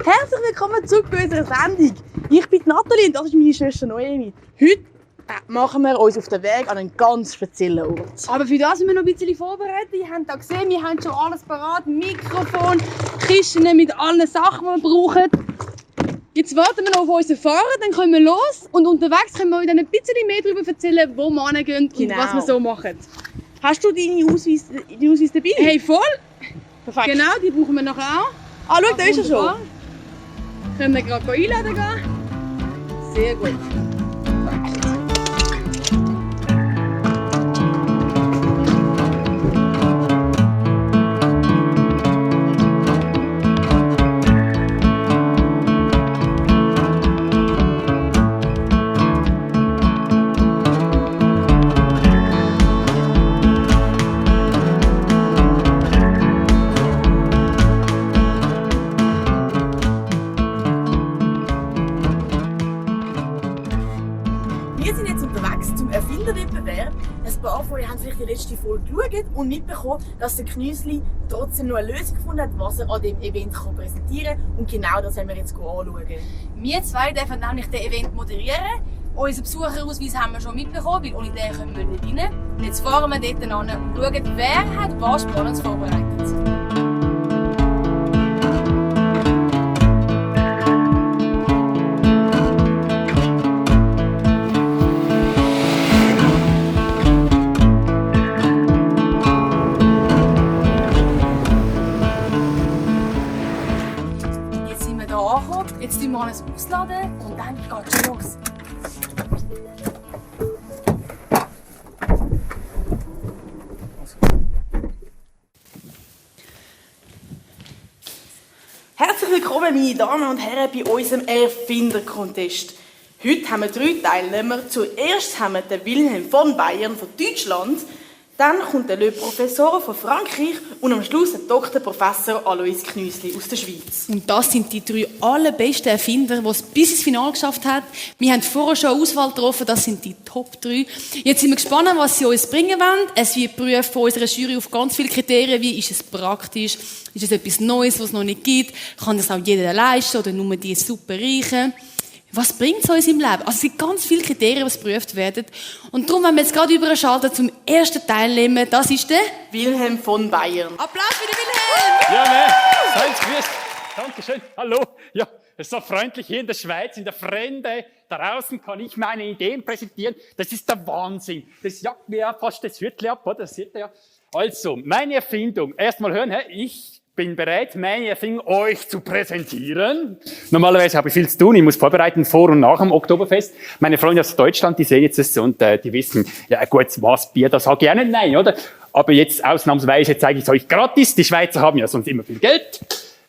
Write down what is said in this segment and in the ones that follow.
Herzlich willkommen zurück bei unserer Sendung. Ich bin Nathalie und das ist meine Schwester Noemi. Heute machen wir uns auf den Weg an einen ganz speziellen Ort. Aber für das sind wir noch ein bisschen vorbereitet. Ihr habt da gesehen, wir haben schon alles parat. Mikrofon, Kisten mit allen Sachen, die wir brauchen. Jetzt warten wir noch auf unseren Fahrer, dann kommen wir los. Und unterwegs können wir euch dann ein bisschen mehr darüber erzählen, wo wir hingehen und was wir so machen. Hast du deine Ausweis dabei? Hey, voll! Perfekt. Genau, die brauchen wir nachher auch. Ah, schau, da ist er schon. Können wir gerade einladen gehen. Sehr gut. Wir sind jetzt unterwegs zum Erfinderwettbewerb. Ein paar von euch haben vielleicht die letzte Folge geschaut und mitbekommen, dass der Knüsli trotzdem noch eine Lösung gefunden hat, was er an diesem Event präsentieren kann. Und genau das werden wir jetzt anschauen. Wir zwei dürfen nämlich den Event moderieren. Unseren Besucherausweis haben wir schon mitbekommen, weil ohne den können wir nicht rein. Jetzt fahren wir dort hin und schauen, wer hat was Spannendes vorbereitet. Jetzt tun wir alles ausladen und dann geht es los. Herzlich willkommen, meine Damen und Herren, bei unserem Erfinder-Contest. Heute haben wir 3 Teilnehmer. Zuerst haben wir den Wilhelm von Bayern von Deutschland. Dann kommt der Le Professor von Frankreich und am Schluss der Dr. Professor Alois Knüsli aus der Schweiz. Und das sind die 3 allerbesten Erfinder, die es bis ins Finale geschafft haben. Wir haben vorher schon eine Auswahl getroffen, das sind die Top 3. Jetzt sind wir gespannt, was sie uns bringen wollen. Es wird geprüft von unserer Jury auf ganz viele Kriterien, wie ist es praktisch, ist es etwas Neues, was es noch nicht gibt, kann das auch jeder leisten oder nur die Superreichen. Was bringt es uns im Leben? Also es gibt ganz viele Kriterien, die geprüft werden. Und darum wollen wir jetzt gerade überschalten zum ersten Teilnehmer. Das ist der Wilhelm von Bayern. Applaus für den Wilhelm! Ja, ne? Seid grüßt. Dankeschön. Hallo. Ja, es ist so freundlich hier in der Schweiz, in der Fremde. Draußen kann ich meine Ideen präsentieren. Das ist der Wahnsinn. Das jagt mir ja fast das Hütchen ab, oder? Das seht ihr ja. Also, meine Erfindung. Erstmal hören, ich bin bereit, meine Erfindung euch zu präsentieren. Normalerweise habe ich viel zu tun. Ich muss vorbereiten vor und nach dem Oktoberfest. Meine Freunde aus Deutschland, die sehen jetzt das und die wissen, ja gut, was Bier, das sage ich auch nicht nein, oder? Aber jetzt ausnahmsweise zeige ich es euch gratis. Die Schweizer haben ja sonst immer viel Geld.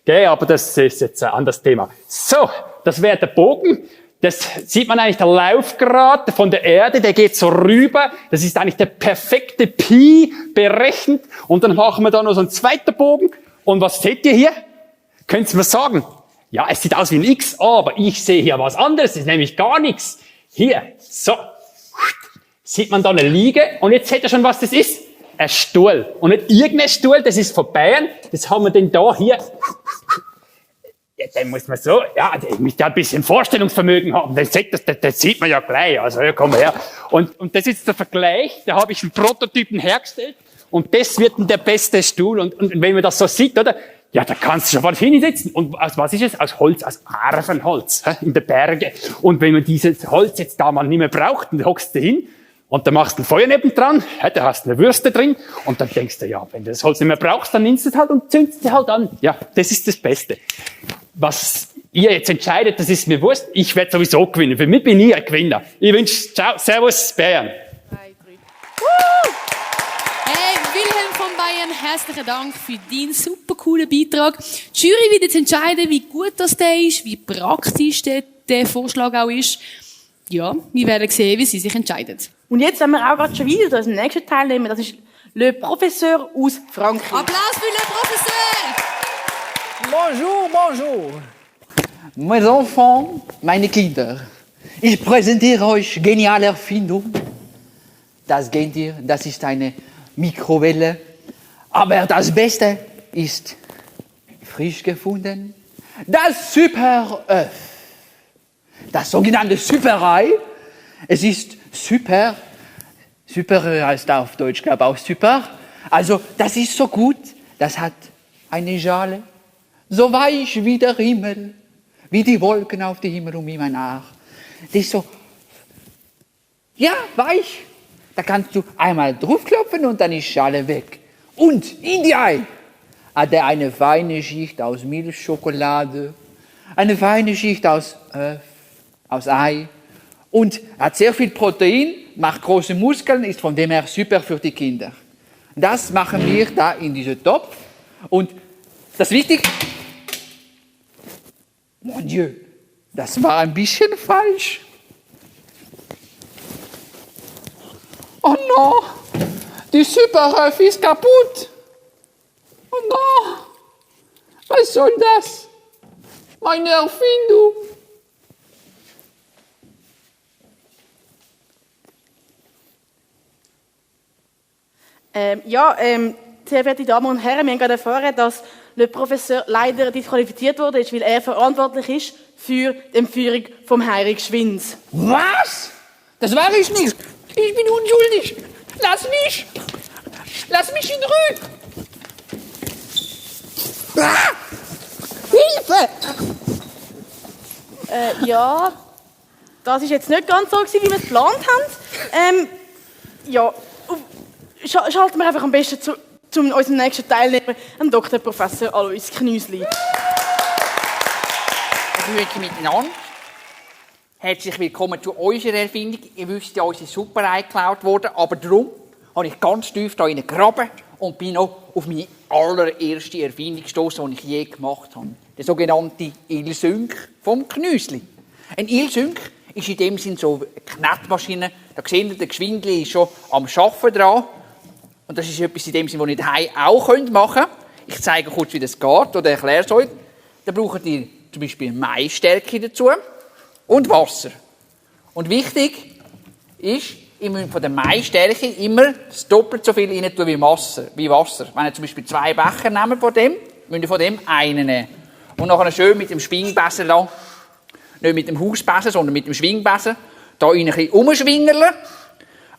Okay, aber das ist jetzt ein anderes Thema. So, das wäre der Bogen. Das sieht man eigentlich, der Laufgrad von der Erde, der geht so rüber. Das ist eigentlich der perfekte Pi berechnet. Und dann machen wir da noch so einen zweiten Bogen. Und was seht ihr hier? Könnt ihr mir sagen? Ja, es sieht aus wie ein X, aber ich sehe hier was anderes. Das ist nämlich gar nichts. Hier, so. Sieht man da eine Liege? Und jetzt seht ihr schon, was das ist? Ein Stuhl. Und nicht irgendein Stuhl, das ist von Bayern. Das haben wir denn da hier. Ja, den muss man so, ja, der müsste ja ein bisschen Vorstellungsvermögen haben. Das sieht man ja gleich. Also, ja, komm her. Und das ist der Vergleich. Da habe ich einen Prototypen hergestellt. Und das wird der beste Stuhl. Und wenn man das so sieht, oder? Ja, da kannst du schon was hinsetzen. Und aus was ist es? Aus Holz, aus Arvenholz, in den Bergen. Und wenn man dieses Holz jetzt da mal nicht mehr braucht, dann hockst du hin und dann machst du ein Feuer nebendran, da hast du eine Würste drin und dann denkst du, ja, wenn du das Holz nicht mehr brauchst, dann nimmst du es halt und zündest es halt an. Ja, das ist das Beste. Was ihr jetzt entscheidet, das ist mir wurscht. Ich werde sowieso gewinnen. Für mich bin ich ein Gewinner. Ich wünsche, ciao, servus, Bayern. Hey, Wilhelm von Bayern, herzlichen Dank für deinen super coolen Beitrag. Die Jury wird jetzt entscheiden, wie gut das der ist, wie praktisch der Vorschlag auch ist. Ja, wir werden sehen, wie sie sich entscheiden. Und jetzt haben wir auch gerade schon wieder unseren nächsten Teilnehmer. Das ist Le Professeur aus Frankreich. Applaus für Le Professeur! Bonjour, bonjour. Mes enfants, meine Kinder. Ich präsentiere euch geniale Erfindung. Das Gentier, das ist eine Mikrowelle. Aber das Beste ist frisch gefunden, Das Super-Öff. Das sogenannte Superei. Es ist super. Super heißt auf Deutsch, glaube ich, auch super. Also, das ist so gut. Das hat eine Schale. So weich wie der Himmel. Wie die Wolken auf dem Himmel um immer nach. Das ist so, ja, weich. Da kannst du einmal draufklopfen und dann ist die Schale weg. Und in die Ei hat er eine feine Schicht aus Milchschokolade, eine feine Schicht aus Ei und hat sehr viel Protein, macht große Muskeln, ist von dem her super für die Kinder. Das machen wir da in diesem Topf und das ist wichtig. Mon Dieu, das war ein bisschen falsch. Oh no, die Superöff ist kaputt. Oh no, was soll das? Meine Erfindung. Sehr verehrte Damen und Herren, wir haben gerade erfahren, dass der Professor leider disqualifiziert wurde, weil er verantwortlich ist für die Entführung vom Heinrich Schwinz. Was? Das war ich nicht. Ich bin unschuldig. Lass mich. Lass mich in Ruhe. Ah! Hilfe! Ja, das ist jetzt nicht ganz so gewesen, wie wir es geplant haben. Schalten wir einfach am besten zu unserem nächsten Teilnehmer, dem Dr. Professor Alois Knüsli. Grüezi miteinander. Herzlich willkommen zu unserer Erfindung. Ihr wisst ja, unsere Superei geklaut wurde, aber darum habe ich ganz tief da gegraben und bin noch auf meine allererste Erfindung gestoßen, die ich je gemacht habe. Der sogenannte Ilsync vom Knüsli. Ein Ilsync ist in dem Sinn so eine Knetmaschine. Da seht ihr, der Geschwindli ist schon am Arbeiten dran. Und das ist etwas in dem Sinn, was ihr daheim auch machen könnt. Ich zeige kurz, wie das geht oder erkläre es euch. Da braucht ihr zum Beispiel Maisstärke dazu und Wasser. Und wichtig ist, ihr müsst von der Maisstärke immer das doppelt so viel rein tun wie Wasser. Wenn ihr zum Beispiel 2 Becher nehmt von dem, müsst ihr von dem einen nehmen. Und nachher schön mit dem Schwingbesen da, nicht mit dem Hausbesen, sondern mit dem Schwingbesen, da rein ein bisschen umschwingerle.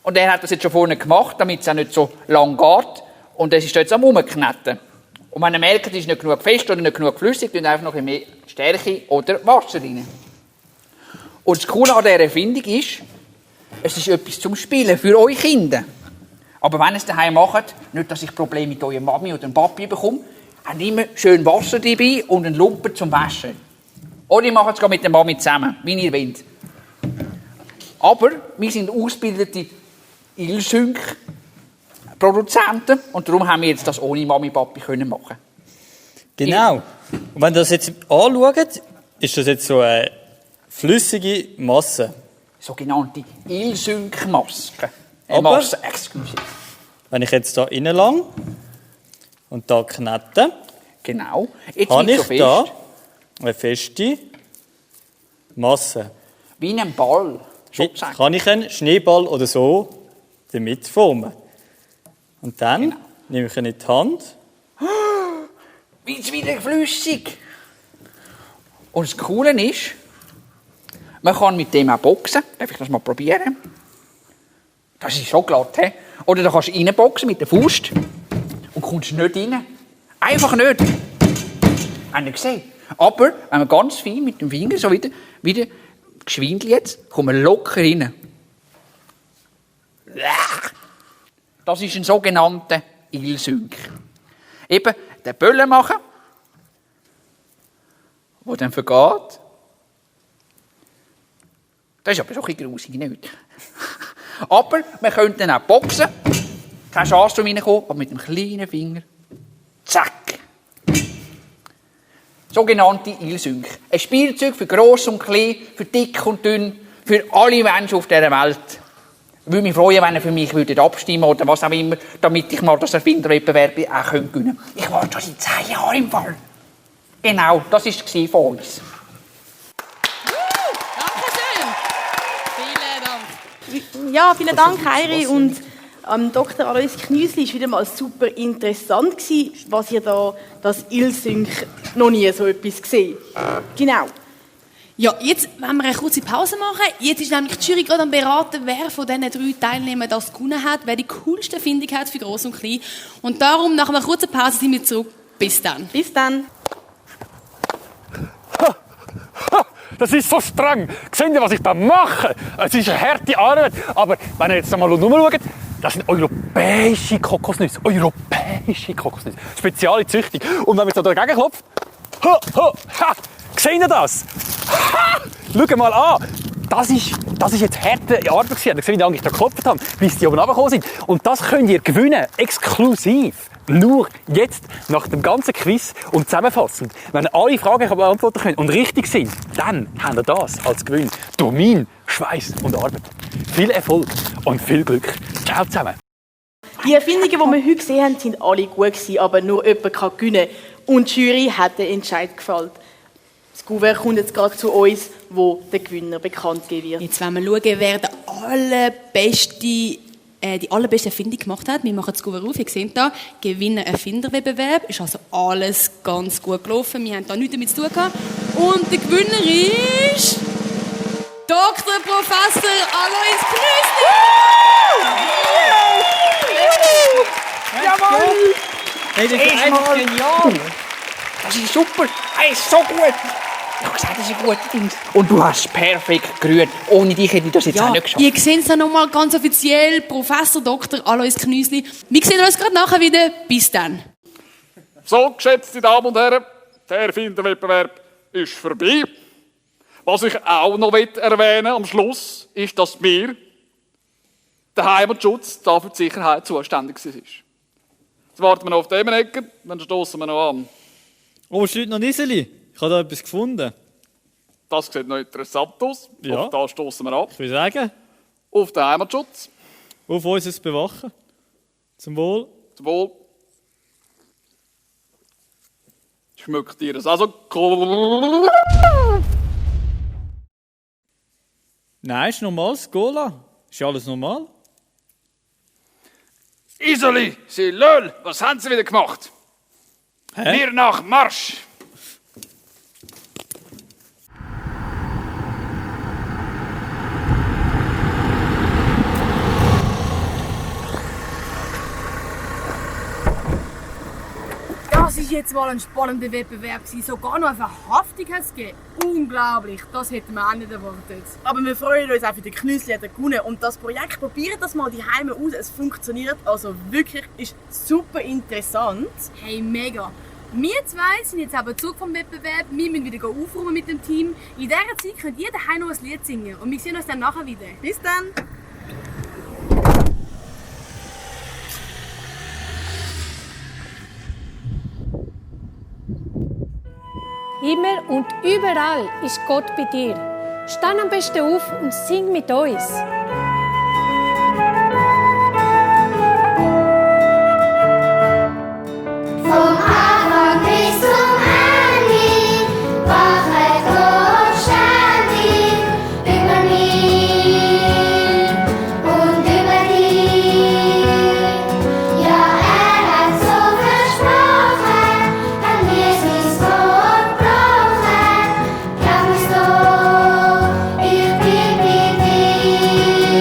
Und er hat das jetzt schon vorne gemacht, damit es auch nicht so lang geht. Und es ist jetzt am Umknetten. Und wenn ihr merkt, es ist nicht genug fest oder nicht genug flüssig, dann einfach noch ein bisschen mehr Stärke oder Wasser rein. Und das Coole an dieser Erfindung ist, es ist etwas zum Spielen für eure Kinder. Aber wenn ihr es daheim macht, nicht, dass ich Probleme mit eurer Mami oder dem Papi bekomme, habt immer schön Wasser dabei und einen Lumpen zum Waschen. Oder ihr macht es mit der Mami zusammen, wie ihr wollt. Aber wir sind ausgebildete Ilsync-Produzenten und darum haben wir jetzt das ohne Mami und Papi können machen. Genau. Und wenn ihr das jetzt anschaut, ist das jetzt so eine flüssige Masse. Sogenannte Ilsync-Maske. Aber- Masse, excuse. Wenn ich jetzt da reinlang und da knete, Genau. Jetzt habe nicht ich so da fest. eine feste Masse. Wie ein Ball. Jetzt kann ich einen Schneeball oder so damit formen. Und dann Genau. nehme ich ihn in die Hand. Wird es wieder flüssig. Und das Coole ist, man kann mit dem auch boxen. Darf ich das mal probieren? Das ist so glatt, he? Oder da kannst du reinboxen mit der Faust und kommst nicht rein. Einfach nicht. Habt ihr gesehen? Aber wenn man ganz fein mit dem Finger so wieder geschwindelt jetzt, kommt man locker rein. Das ist ein sogenannter Ilsync. Eben den Böllen machen, der dann vergeht. Das ist aber so ein bisschen grusig, nicht? Aber man könnte dann auch boxen. Keine Chance, um reinzukommen, aber mit einem kleinen Finger. Zack. Sogenannte Ilsync. Ein Spielzeug für gross und klein, für dick und dünn, für alle Menschen auf dieser Welt. Ich würde mich freuen, wenn ihr für mich abstimmen würdet oder was auch immer, damit ich mal das Erfinderwettbewerb auch gewinnen könnte. Ich war schon seit 10 Jahren im Fall. Genau, das war es von uns. Dankeschön. Vielen Dank. Ja, vielen Dank, Heiri. Und Am Dr. Alois Knüsli war wieder mal super interessant, was ihr da, das Ilsync, noch nie so etwas gesehen. Genau. Ja, jetzt wollen wir eine kurze Pause machen. Jetzt ist nämlich die Jury gerade am beraten, wer von diesen 3 Teilnehmern das gewonnen hat, wer die coolste Erfindung hat für Gross und Klein. Und darum, nach einer kurzen Pause sind wir zurück. Bis dann. Bis dann. Das ist so streng. Seht ihr, was ich da mache? Es ist eine harte Arbeit. Aber wenn ihr jetzt einmal umschaut, das sind europäische Kokosnüsse. Europäische Kokosnüsse. Spezielle Züchtung. Und wenn man jetzt da dagegen klopft, seht ihr das? Schau mal an. Das ist jetzt harte Arbeit gewesen. Da seht ihr, wie ich da geklopft habe, bis die oben runtergekommen sind. Und das könnt ihr gewinnen, exklusiv. Nur jetzt, nach dem ganzen Quiz und zusammenfassend, wenn ihr alle Fragen beantworten könnt und richtig sind, dann habt ihr das als Gewinn. Durch meinen Schweiß und Arbeit. Viel Erfolg und viel Glück. Ciao zusammen. Die Erfindungen, die wir heute gesehen haben, sind alle gut gewesen, aber nur jemand kann gewinnen. Und die Jury hat den Entscheid gefällt. Das Gouverneur kommt jetzt gerade zu uns, wo der Gewinner bekannt gegeben wird. Jetzt wollen wir schauen, wer die allerbeste Erfindung gemacht hat. Wir machen das Gouverneur auf. Ihr seht hier, Gewinner-Erfinderwettbewerb. Ist also alles ganz gut gelaufen. Wir haben da nichts damit zu tun gehabt. Und der Gewinner ist Dr. Professor Alois Knüsli! Jawohl! Hey, das ist einfach genial! Das ist super! Hey, ist so gut! Ich habe gesagt, das ist ein guter Ding. Und du hast perfekt gerührt. Ohne dich hätte ich das jetzt auch nicht geschafft. Ihr seht es dann nochmal ganz offiziell. Professor Dr. Alois Knüsli. Wir sehen uns gerade nachher wieder. Bis dann. So, geschätzte Damen und Herren, der Erfinderwettbewerb ist vorbei. Was ich auch noch erwähnen am Schluss, ist, dass wir, der Heimatschutz, da für die Sicherheit zuständig ist. Jetzt warten wir noch auf diese Ecke, dann stoßen wir noch an. Oh, steht noch Niseli. Ich habe da etwas gefunden. Das sieht noch interessant aus. Ja. Auf da stoßen wir ab. Ich will sagen, Auf den Heimatschutz. auf unser Bewachen. Zum Wohl. Zum Wohl. Schmückt ihr es also? Nein, ist normal, Cola. Ist ja alles normal. Isoli, Sie Löl, was haben Sie wieder gemacht? Hä? Wir nach Marsch! Das ist jetzt mal ein spannender Wettbewerb gewesen. Sogar noch eine Verhaftung hat es gegeben. Unglaublich, das hätten wir auch nicht erwartet. Aber wir freuen uns auch für den Knüsli hat er gewonnen. Und das Projekt, probiert das mal daheim aus. Es funktioniert also wirklich, ist super interessant. Hey, mega. Wir zwei sind jetzt aber zurück vom Wettbewerb. Wir müssen wieder aufräumen mit dem Team. In dieser Zeit könnt ihr daheim noch ein Lied singen. Und wir sehen uns dann nachher wieder. Bis dann! Immer und überall ist Gott bei dir. Steh am besten auf und sing mit uns. Vom Anfang bis zum Ende wachet Gott ständig über mich und über dich. Ja, hat so versprochen, wenn wir sein Wort brauchen. Glaub mir's doch, ich bin bei dir.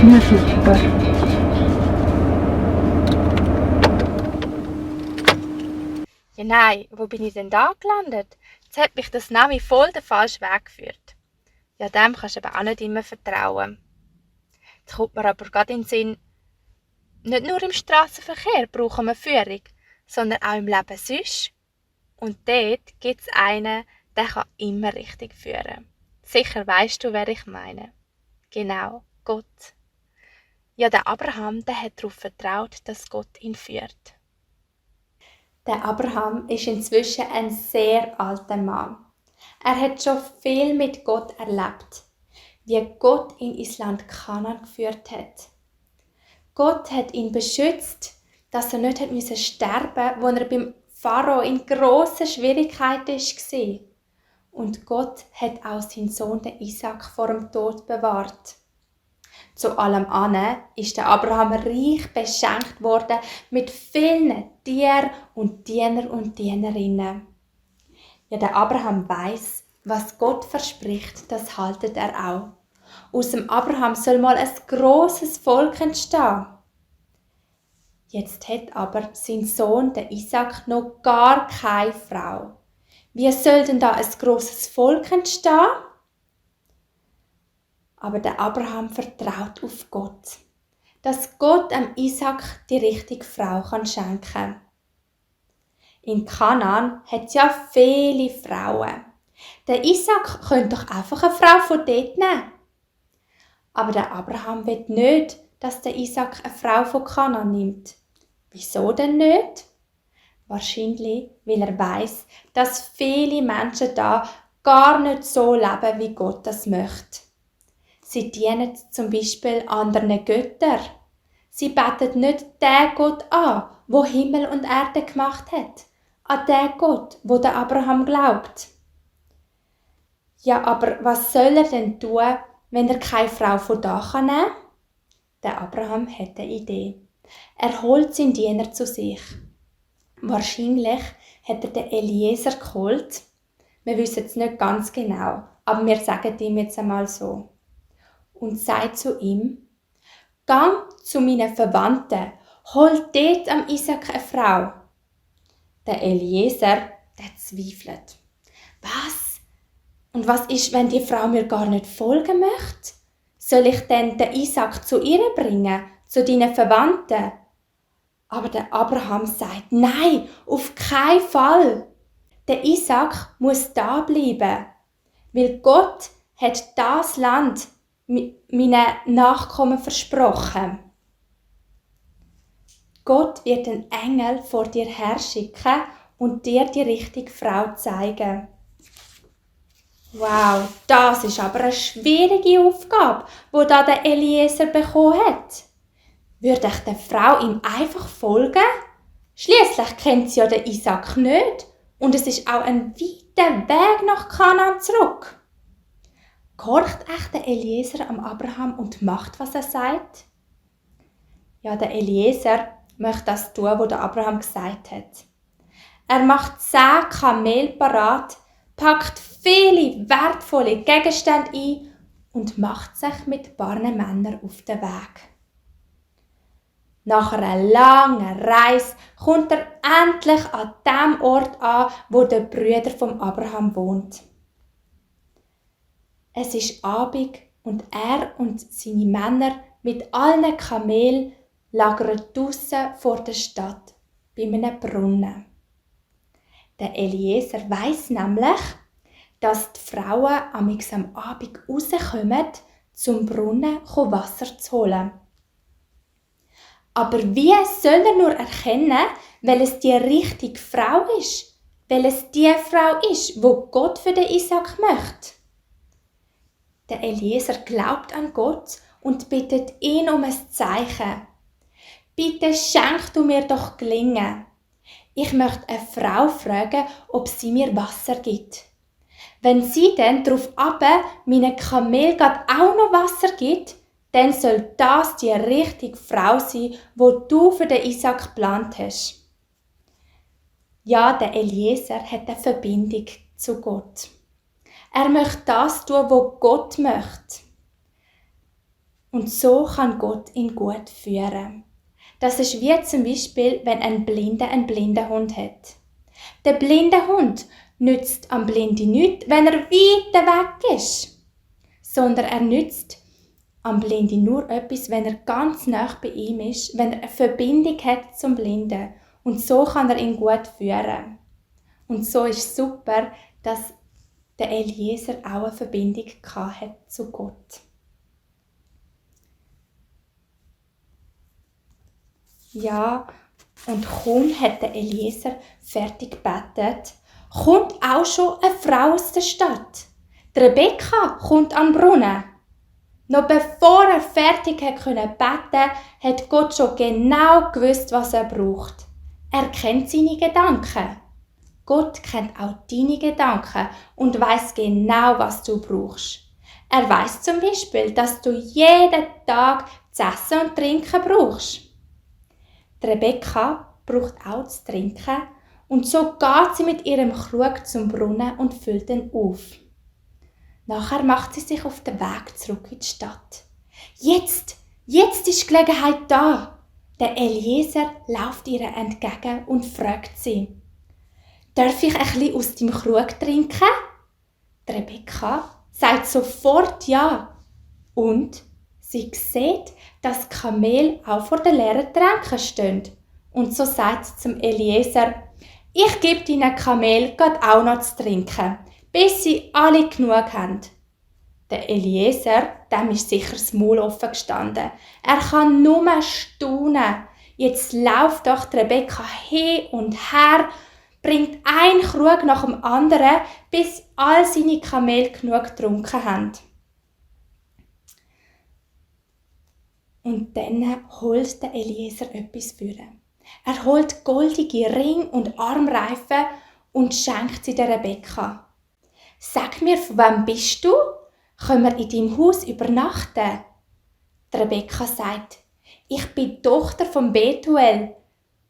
mir super. Ja, nein, wo bin ich denn da gelandet? Jetzt hat mich das Navi voll den falschen Weg geführt. Ja, dem kannst du aber auch nicht immer vertrauen. Jetzt kommt mir aber gerade in den Sinn, nicht nur im Strassenverkehr brauchen wir Führung, sondern auch im Leben sonst. Und dort gibt es einen, der kann immer richtig führen. Sicher weisst du, wer ich meine. Genau, Gott. Ja, der Abraham, der hat darauf vertraut, dass Gott ihn führt. Der Abraham ist inzwischen ein sehr alter Mann. Er hat schon viel mit Gott erlebt, wie Gott ihn ins Land Kanaan geführt hat. Gott hat ihn beschützt, dass er nicht sterben musste, als er beim Pharao in grossen Schwierigkeiten war. Und Gott hat auch seinen Sohn den Isaac vor dem Tod bewahrt. Zu allem anderen ist der Abraham reich beschenkt worden mit vielen Tieren und Diener und Dienerinnen. Ja, der Abraham weiss, was Gott verspricht, das haltet er auch. Aus dem Abraham soll mal ein grosses Volk entstehen. Jetzt hat aber sein Sohn, der Isaac, noch gar keine Frau. Wie soll denn da ein grosses Volk entstehen? Aber der Abraham vertraut auf Gott, dass Gott dem Isaac die richtige Frau schenken kann. In Kanaan hat es ja viele Frauen. Der Isaac könnte doch einfach eine Frau von dort nehmen. Aber der Abraham will nicht, dass der Isaac eine Frau von Kanaan nimmt. Wieso denn nicht? Wahrscheinlich, weil er weiss, dass viele Menschen da gar nicht so leben, wie Gott das möchte. Sie dienen zum Beispiel anderen Göttern. Sie beten nicht den Gott an, wo Himmel und Erde gemacht hat, an den Gott, wo der Abraham glaubt. Ja, aber was soll er denn tun, wenn er keine Frau von da nehmen kann? Der Abraham hat eine Idee. Er holt seinen Diener zu sich. Wahrscheinlich hat er den Eliezer geholt. Wir wissen es nicht ganz genau, aber wir sagen ihm jetzt einmal so. Und sagt zu ihm: Gang zu meinen Verwandten, hol dort am Isaac eine Frau. Der Eliezer, der zweifelt. Was? Und was ist, wenn die Frau mir gar nicht folgen möchte? Soll ich denn den Isaac zu ihr bringen, zu deinen Verwandten? Aber der Abraham sagt: Nein, auf keinen Fall. Der Isaac muss da bleiben, weil Gott hat das Land meinen Nachkommen versprochen. Gott wird einen Engel vor dir herschicken und dir die richtige Frau zeigen. Wow, das ist aber eine schwierige Aufgabe, die da der Eliezer bekommen hat. Würde ich der Frau ihm einfach folgen? Schliesslich kennt sie ja den Isaac nicht und es ist auch ein weiter Weg nach Kanaan zurück. Gehorcht echt der Eliezer am Abraham und macht, was er sagt? Ja, der Eliezer möchte das tun, was der Abraham gesagt hat. Er macht 10 Kamele parat, packt viele wertvolle Gegenstände ein und macht sich mit ein paar Männern auf den Weg. Nach einer langen Reise kommt er endlich an dem Ort an, wo der Brüder vom Abraham wohnt. Es ist Abend und er und seine Männer mit allen Kamelen lagern draussen vor der Stadt bei einem Brunnen. Der Eliezer weiss nämlich, dass die Frauen am Abend rauskommen, zum Brunnen Wasser zu holen. Aber wie soll er nur erkennen, welches die richtige Frau ist? Welches die Frau ist, wo Gott für den Isaac möchte? Der Eliezer glaubt an Gott und bittet ihn um ein Zeichen. Bitte schenk du mir doch Gelingen. Ich möchte eine Frau fragen, ob sie mir Wasser gibt. Wenn sie dann darauf meinen Kamel auch noch Wasser gibt, dann soll das die richtige Frau sein, wo du für den Isaac geplant hast. Ja, der Eliezer hat eine Verbindung zu Gott. Er möchte das tun, was Gott möchte. Und so kann Gott ihn gut führen. Das ist wie zum Beispiel, wenn ein Blinder einen blinden Hund hat. Der blinde Hund nützt am Blinden nichts, wenn er weit weg ist, sondern er nützt am Blinden nur etwas, wenn er ganz nah bei ihm ist, wenn er eine Verbindung hat zum Blinden. Und so kann er ihn gut führen. Und so ist es super, dass der Eliezer auch eine Verbindung hatte zu Gott. Ja, und kaum hat der Eliezer fertig gebetet, kommt auch schon eine Frau aus der Stadt. Die Rebekka kommt an den Brunnen. Noch bevor er fertig beten konnte, hat Gott schon genau gewusst, was er braucht. Er kennt seine Gedanken. Gott kennt auch deine Gedanken und weiß genau, was du brauchst. Er weiß zum Beispiel, dass du jeden Tag zu essen und trinken brauchst. Die Rebekka braucht auch zu trinken und so geht sie mit ihrem Krug zum Brunnen und füllt ihn auf. Nachher macht sie sich auf den Weg zurück in die Stadt. Jetzt ist die Gelegenheit da. Der Eliezer läuft ihr entgegen und fragt sie: «Darf ich ein bisschen aus deinem Krug trinken?» Die Rebekka sagt sofort ja. Und sie sieht, dass die Kamele auch vor den leeren Tränken stehen. Und so sagt sie zum Eliezer: «Ich gebe deinen Kamel grad auch noch zu trinken, bis sie alle genug haben.» Der Eliezer, dem ist sicher das Maul offen gestanden. Er kann nur staunen. Jetzt läuft doch die Rebekka hin und her, bringt einen Krug nach dem anderen, bis all seine Kamele genug getrunken haben. Und dann holt der Eliezer etwas für ihn. Er holt goldige Ring und Armreifen und schenkt sie der Rebekka. «Sag mir, von wem bist du? Können wir in deinem Haus übernachten?» Die Rebekka sagt: «Ich bin die Tochter von Betuel,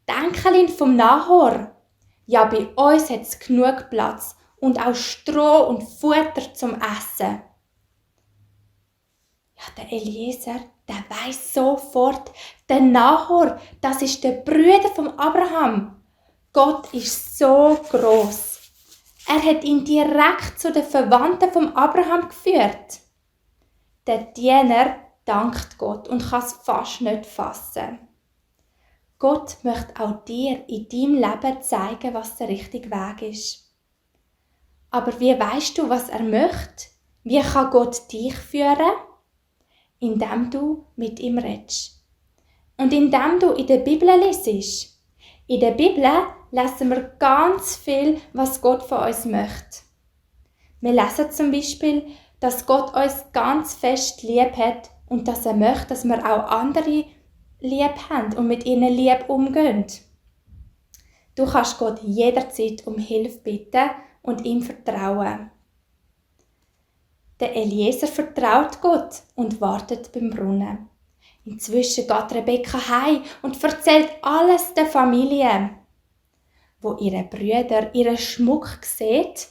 die Enkelin vom Nahor. Ja, bei uns hat es genug Platz und auch Stroh und Futter zum Essen.» Ja, der Eliezer, der weiss sofort, der Nahor, das ist der Bruder von Abraham. Gott ist so gross. Er hat ihn direkt zu den Verwandten von Abraham geführt. Der Diener dankt Gott und kann es fast nicht fassen. Gott möchte auch dir in deinem Leben zeigen, was der richtige Weg ist. Aber wie weisst du, was er möchte? Wie kann Gott dich führen? Indem du mit ihm redest. Und indem du in der Bibel liest. In der Bibel lesen wir ganz viel, was Gott von uns möchte. Wir lesen zum Beispiel, dass Gott uns ganz fest lieb hat und dass er möchte, dass wir auch andere lieb haben und mit ihnen lieb umgehen. Du kannst Gott jederzeit um Hilfe bitten und ihm vertrauen. Der Eliezer vertraut Gott und wartet beim Brunnen. Inzwischen geht Rebekka heim und erzählt alles der Familie. Wo ihre Brüder ihren Schmuck sieht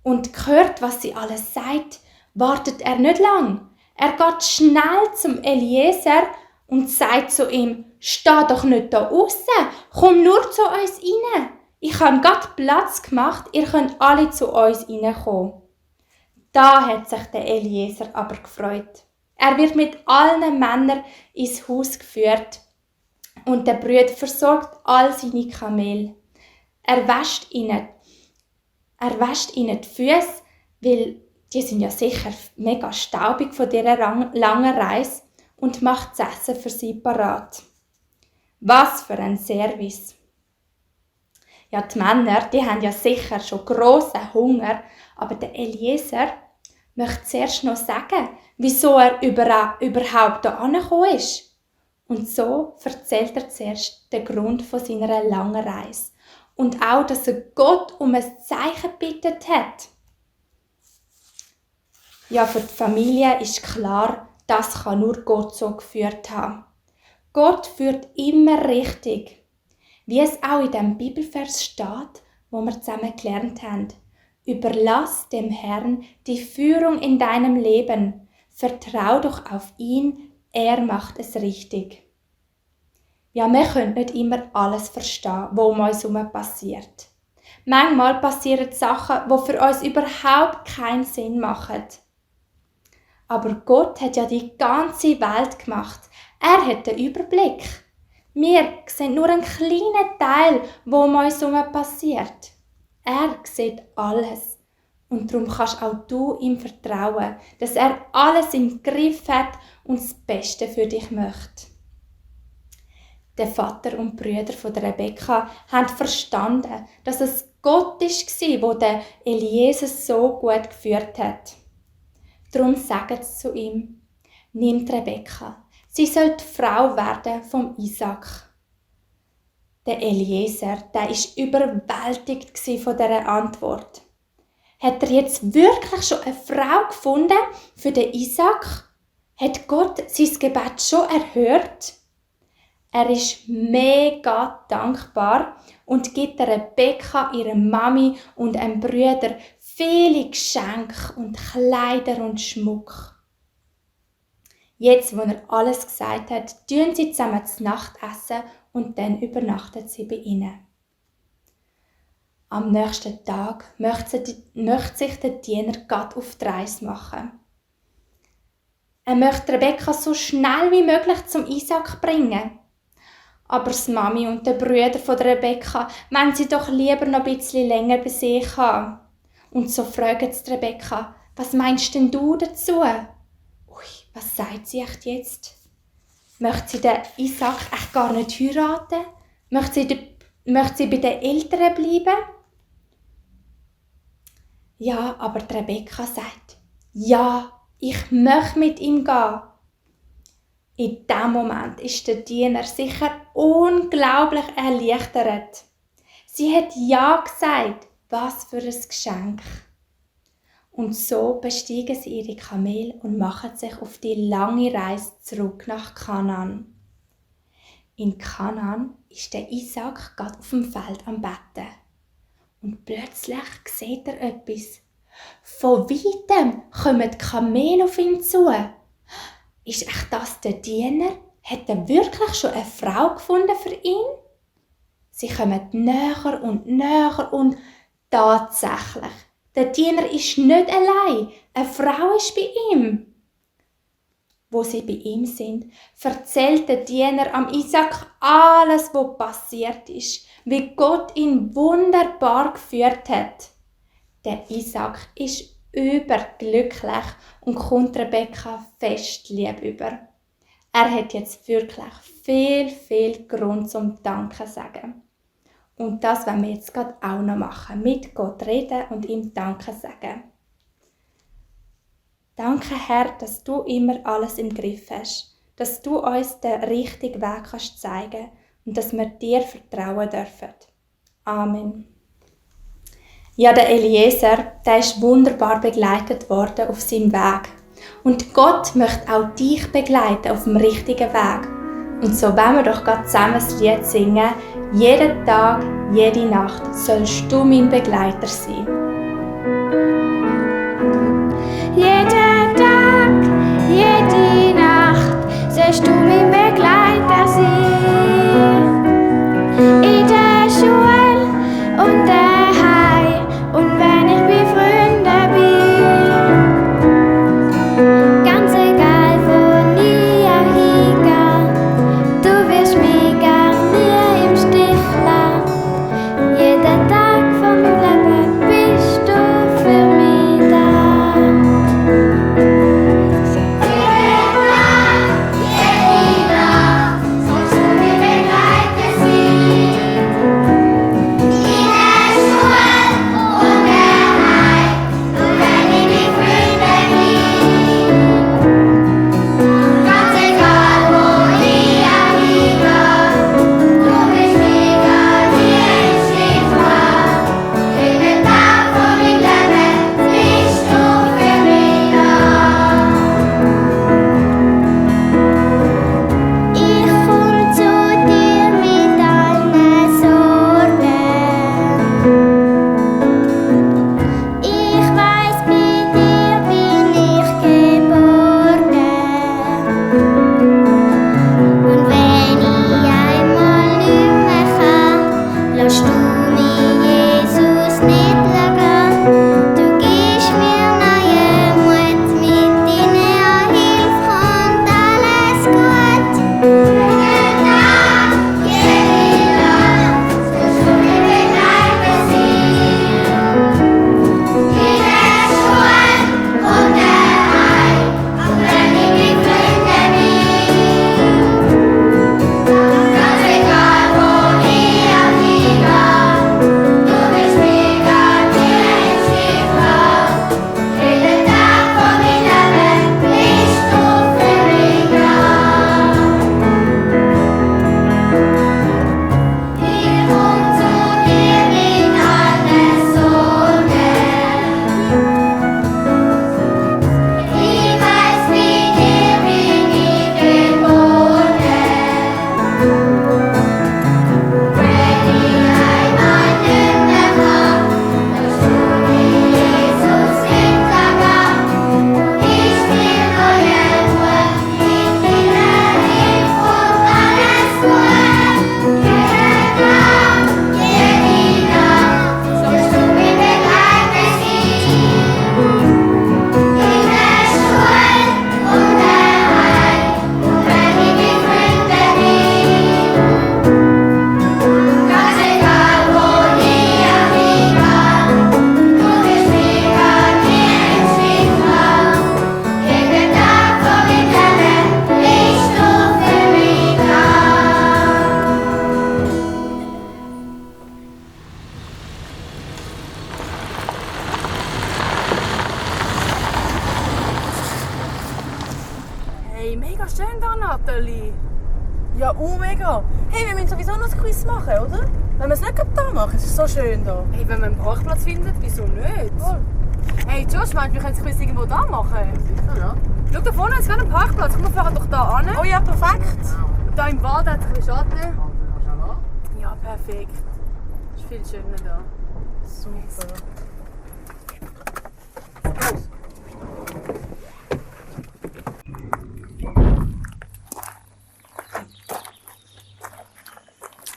und hört, was sie alles sagt, wartet er nicht lang. Er geht schnell zum Eliezer und sagt zu ihm: «Steh doch nicht da aussen, komm nur zu uns rein. Ich habe gerade Platz gemacht, ihr könnt alle zu uns reinkommen.» Da hat sich der Eliezer aber gefreut. Er wird mit allen Männern ins Haus geführt und der Bruder versorgt all seine Kamele. Er wäscht ihnen die Füße, weil die sind ja sicher mega staubig von dieser langen Reise, und macht das Essen für sie parat. Was für ein Service! Ja, die Männer, die haben ja sicher schon grossen Hunger, aber der Eliezer möchte zuerst noch sagen, wieso er überhaupt da angekommen ist. Und so erzählt er zuerst den Grund von seiner langen Reise. Und auch, dass er Gott um ein Zeichen gebeten hat. Ja, für die Familie ist klar, das kann nur Gott so geführt haben. Gott führt immer richtig. Wie es auch in dem Bibelvers steht, wo wir zusammen gelernt haben. Überlass dem Herrn die Führung in deinem Leben. Vertrau doch auf ihn, er macht es richtig. Ja, wir können nicht immer alles verstehen, was um uns herum passiert. Manchmal passieren Sachen, die für uns überhaupt keinen Sinn machen. Aber Gott hat ja die ganze Welt gemacht. Er hat den Überblick. Wir sehen nur einen kleinen Teil, was um uns herum passiert. Er sieht alles. Und darum kannst auch du ihm vertrauen, dass er alles im Griff hat und das Beste für dich möchte. Der Vater und die Brüder von der Rebekka haben verstanden, dass es Gott war, der Eliezer so gut geführt hat. Darum sagen sie zu ihm, nimm Rebekka, sie soll die Frau werden vom Isaac. Der Eliezer, der war überwältigt von dieser Antwort. Hat er jetzt wirklich schon eine Frau gefunden für den Isaac? Hat Gott sein Gebet schon erhört? Er ist mega dankbar und gibt der Rebekka, ihrer Mami und einem Bruder viele Geschenke und Kleider und Schmuck. Jetzt, wo er alles gesagt hat, tun sie zusammen zu Nacht essen und dann übernachten sie bei ihnen. Am nächsten Tag möchte sich der Diener grad auf die Reise machen. Er möchte Rebekka so schnell wie möglich zum Isaac bringen. Aber die Mami und der Brüder von der Rebekka wollen sie doch lieber noch ein bisschen länger bei sich haben. Und so fragen sie Rebekka, was meinst denn du dazu? Ui, was sagt sie echt jetzt? Möchte sie den Isaac echt gar nicht heiraten? Möchte sie bei den Eltern bleiben? Ja, aber die Rebekka sagt, ja, ich möchte mit ihm gehen. In diesem Moment ist der Diener sicher unglaublich erleichtert. Sie hat ja gesagt, was für ein Geschenk. Und so besteigen sie ihre Kamel und machen sich auf die lange Reise zurück nach Kanaan. In Kanaan ist der Isaac gerade auf dem Feld am Betten. Und plötzlich sieht er etwas. Von weitem kommen die Kamele auf ihn zu. Ist echt das der Diener? Hat er wirklich schon eine Frau gefunden für ihn? Sie kommen näher und tatsächlich, der Diener ist nicht allein. Eine Frau ist bei ihm. Wo sie bei ihm sind, erzählt der Diener am Isaac alles, was passiert ist, wie Gott ihn wunderbar geführt hat. Der Isaac ist überglücklich und kommt Rebekka fest lieb über. Er hat jetzt wirklich viel Grund zum Danken sagen. Und das wollen wir jetzt gerade auch noch machen. Mit Gott reden und ihm Danke sagen. Danke, Herr, dass du immer alles im Griff hast. Dass du uns den richtigen Weg kannst zeigen und dass wir dir vertrauen dürfen. Amen. Ja, der Eliezer, der ist wunderbar begleitet worden auf seinem Weg. Und Gott möchte auch dich begleiten auf dem richtigen Weg. Und so wollen wir doch gerade zusammen das Lied singen. Jeden Tag, jede Nacht sollst du mein Begleiter sein. Jeden Tag, jede Nacht sollst du mein Begleiter sein. In der Schule und daheim und wenn ich bei Freunden bin. Ganz egal, wo ich auch hingehe, du wirst mich gar nie im Stich lassen. Jeden Tag von meinem Leben schön da, Nathalie. Ja, mega. Hey, wir müssen sowieso noch ein Quiz machen, oder? Wenn wir es nicht gerade da machen, es ist so schön da. Hey, wenn man einen Parkplatz findet, wieso nicht? Hey, Josh, meinst du, wir können das Quiz irgendwo da machen? Sicher, ja. Schau, da vorne ist gerade ein Parkplatz. Komm, wir fahren doch da an. Oh ja, perfekt. Und da im Wald hat es ein bisschen Schatten. Schauen wir schnell an. Ja, perfekt. Ist viel schöner da. Super.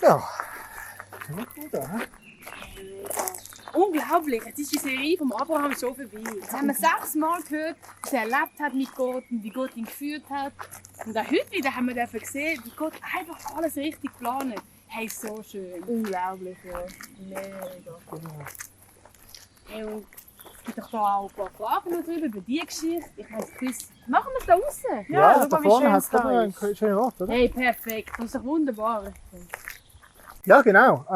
Ja. Gut, hä? Unglaublich, jetzt ist die Serie vom Abraham schon vorbei. Jetzt haben wir 6 Mal gehört, was er erlebt hat mit Gott und wie Gott ihn geführt hat. Und auch heute wieder haben wir gesehen, wie Gott einfach alles richtig geplant. Hey, so schön. Unglaublich, ja. Mega. Hey, und es gibt doch da auch ein paar Fragen noch drüber über diese Geschichte. Ich weiss, Chris, machen wir es da draußen? Ja, schau da mal, wie vorne schön hat es es da einen ist. schönen Ort, oder? Hey, perfekt. Das ist doch wunderbar. Ja, genau.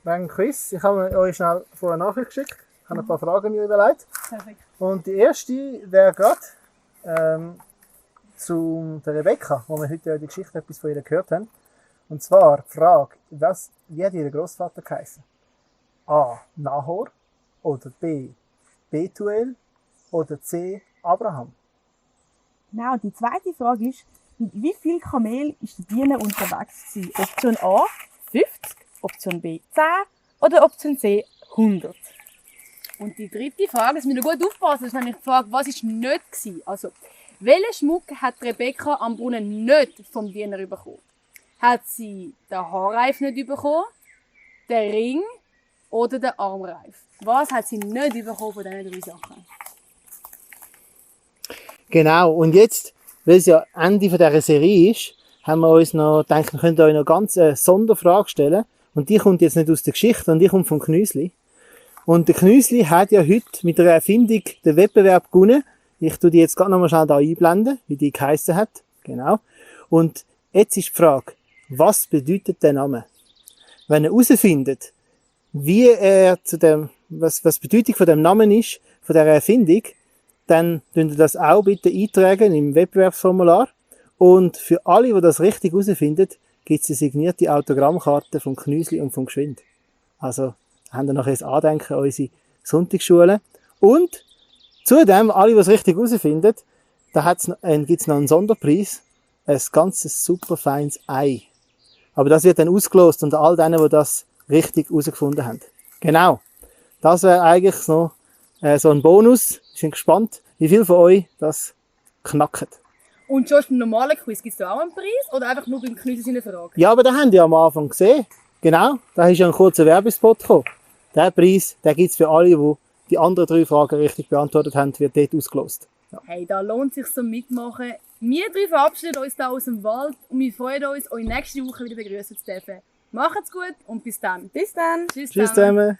Wegen Quiz. Ich habe euch schnell vorher eine Nachricht geschickt. Ich habe ein paar Fragen mir überlegt. Perfekt. Und die erste wäre gerade zu der Rebecca, wo wir heute die Geschichte etwas von ihr gehört haben. Und zwar die Frage, wie hat ihr Großvater geheißen? A. Nahor oder B. Betuel oder C. Abraham? Genau, die zweite Frage ist, mit wie viel Kamel ist der Diener unterwegs gewesen? Option A 50, Option B 10 oder Option C 100? Und die dritte Frage, das müssen wir gut aufpassen, ist nämlich die Frage, was war nicht gewesen? Also, welchen Schmuck hat Rebecca am Brunnen nicht vom Diener bekommen? Hat sie den Haarreif nicht bekommen, den Ring oder den Armreif? Was hat sie nicht bekommen von diesen 3 Sachen? Genau, und jetzt, weil es ja Ende dieser Serie ist, haben wir uns noch gedacht, wir könnten euch noch ganz eine Sonderfrage stellen. Und die kommt jetzt nicht aus der Geschichte, sondern die kommt vom Knüsli. Und der Knüsli hat ja heute mit einer Erfindung den Wettbewerb gewonnen. Ich tue die jetzt gerade noch mal schnell da einblenden, wie die geheissen hat. Genau. Und jetzt ist die Frage, was bedeutet der Name? Wenn ihr herausfindet, wie er zu dem, was die Bedeutung von dem Namen ist, von dieser Erfindung, dann könnt ihr das auch bitte eintragen im Wettbewerbsformular. Und für alle, die das richtig herausfinden, gibt es eine signierte Autogrammkarte vom Knüsli und vom Gschwind. Also haben wir nachher ein Andenken an unsere Sonntagsschule. Und zudem, alle, die es richtig herausfinden, da gibt es noch einen Sonderpreis, ein ganzes super feines Ei. Aber das wird dann ausgelost unter all denen, die das richtig herausgefunden haben. Genau. Das wäre eigentlich noch so ein Bonus. Ich bin gespannt, wie viele von euch das knacken. Und schon beim normalen Quiz gibt es da auch einen Preis oder einfach nur beim Knüsli seine Frage? Ja, aber den habt ihr am Anfang gesehen. Genau, da ist ja ein kurzer Werbespot gekommen. Der Preis, den gibt es für alle, die die anderen 3 Fragen richtig beantwortet haben, wird dort ausgelost. Ja. Hey, da lohnt es sich zum Mitmachen. Wir 3 verabschieden uns da aus dem Wald und wir freuen uns, euch nächste Woche wieder begrüßen zu dürfen. Macht's gut und bis dann. Bis dann. Tschüss Tschüss zusammen.